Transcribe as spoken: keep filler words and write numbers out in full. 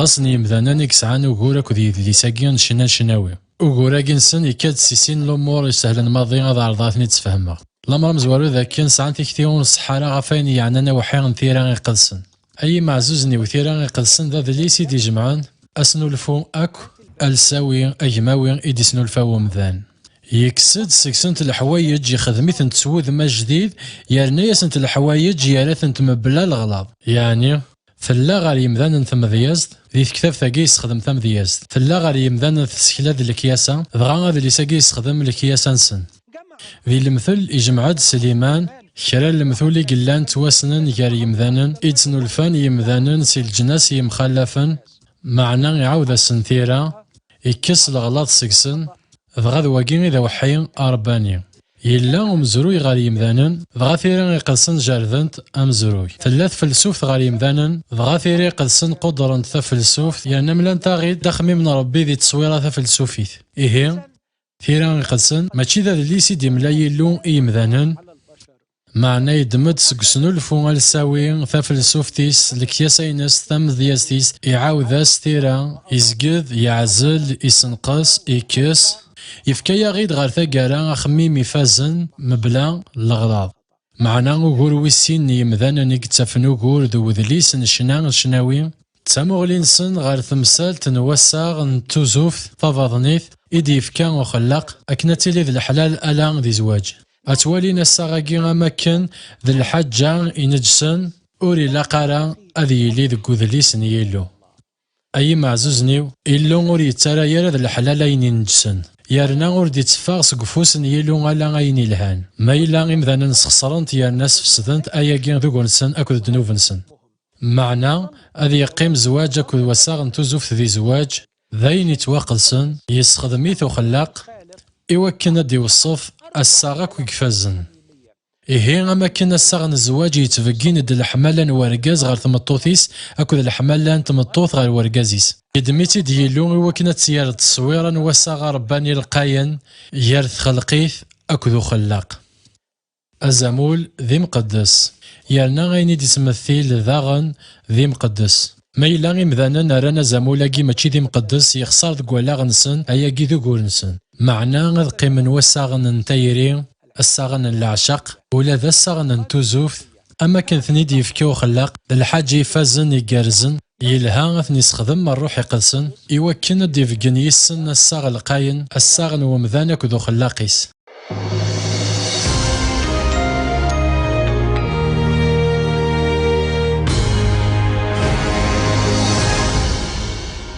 Aṭas n yimdanen i yesɛan ugur akked yidlis-agi n ccna n ccnawi. Ugur-agi-nsen yekka-d si sin n lumuṛ isehlen maḍi, ad ɛerḍeɣ ad ten-id-sfehmeɣ. Lameṛ amezwaru d akken sɛan tikti ur nṣeḥḥa ara ɣef wayen yeɛnan awḥi n tira iqedsen. Ay imeɛzuzen-iw, tira iqedsen d adlis i d-ijemɛen asnulfu akk alsawi, agmawi i d-isnulfa umdan. Yekkes-d seg-sent leḥwayeǧ, ixdem-itent s wudem ajdid, yerna-asent leḥwayeǧ, yerra-tent mebla leɣlaḍ. Yeɛni, tella ɣer yimdanen tmedyazt, di tektabt-agi yessexdem tamedyazt. Tella ɣer yimdanen tsekla d lekyasa, dɣa adlis-agi yessexdem lekyasa-nsen. Di lemtel, ijmeɛ-d Sliman kra n lemtul i yellan ttwassnen gar yimdanen, i d-snulfan yimdanen si leǧnas yemxallafen, meɛna iɛawed-asen tira, ikkes leɣlaḍ seg-sen, dɣa d wagi i d awḥi aṛebbani. Yella umezruy ɣer yimdanen, dɣa tira iqedsen jerdent amezruy. Tella tfelsuft ɣer yimdanen, dɣa tira iqedsen quddrent tafelsuft, yerna mlant-aɣ-id axemmim n Ṛebbi di tteswira tafelsufit. Ihi, tira iqedsen mačči d adlis i d-imla Yillu i yimdanen, meɛna yeddem-d seg usnulfu alsawi tafelsuft-is, lekyasa-ines, tamedyazt-is, iɛawed-as tira, izged, yeɛzel, isenqes, ikkes, yefka-yaɣ-id ɣer taggara axemmim ifazen mebla leɣlaḍ. Meɛna ugur wis sin n yimdanen i yettafen ugur d wedlis n ccna ccnawi, d tamuɣli-nsen ɣer temsalt n wassaɣ n tuzuft tabaḍnit i d-yefka uxellaq akken ad tili d leḥlal ala di zzwaǧ. Ad twalin assaɣ-agi am akken d lḥaǧa ineǧsen, ur ilaq ara ad yili deg udlis n Yillu. Ay imeɛzuzen-iw, Illu ur yettara ara d leḥlal ayen ineǧsen, yerna ur d-itteffeɣ seg ufus n Yillu ala ayen ilhan. Ma yella imdanen sxeṣren-t yerna sfesden-t, ayagi d ugur-nsen akked ddnub-nsen. Meɛna, ad yeqqim zzwaǧ akked wassaɣ n tuzuft di zzwaǧ, d ayen ittwaqedsen, yessexdem-it uxellaq i wakken ad d-iweṣṣef assaɣ akk i ifazen. Ihi, am akken assaɣ n zzwaǧ yettbeggin-d leḥmala n wergaz ɣer tmeṭṭut-is akked leḥmala n tmeṭṭut ɣer wergaz-is, yeddem-itt-id Yillu i wakken ad tt-yerr d tteswira n wassaɣ aṛebbani lqayen gar txelqit akked uxellaq. Azamul d imqeddes, yerna ayen i d-ittmettil daɣen d imqeddes. Ma yella imdanen rran azamul-agi mačči d imqeddes, yexṣer deg wallaɣ-nsen, ayagi d ugur-nsen. Meɛna ad qqimen wassaɣen n tayri, assaɣen n leɛceq, ula d assaɣen n tuzuft, am akken ten-id-yefka uxellaq, d lḥaǧa ifazen igerrzen, yelha ad ten-yessexdem Ṛṛuḥ Iqedsen, i wakken ad d-ibeggen yis-sen assaɣ lqayen, assaɣ n wemdan akked uxellaq-is.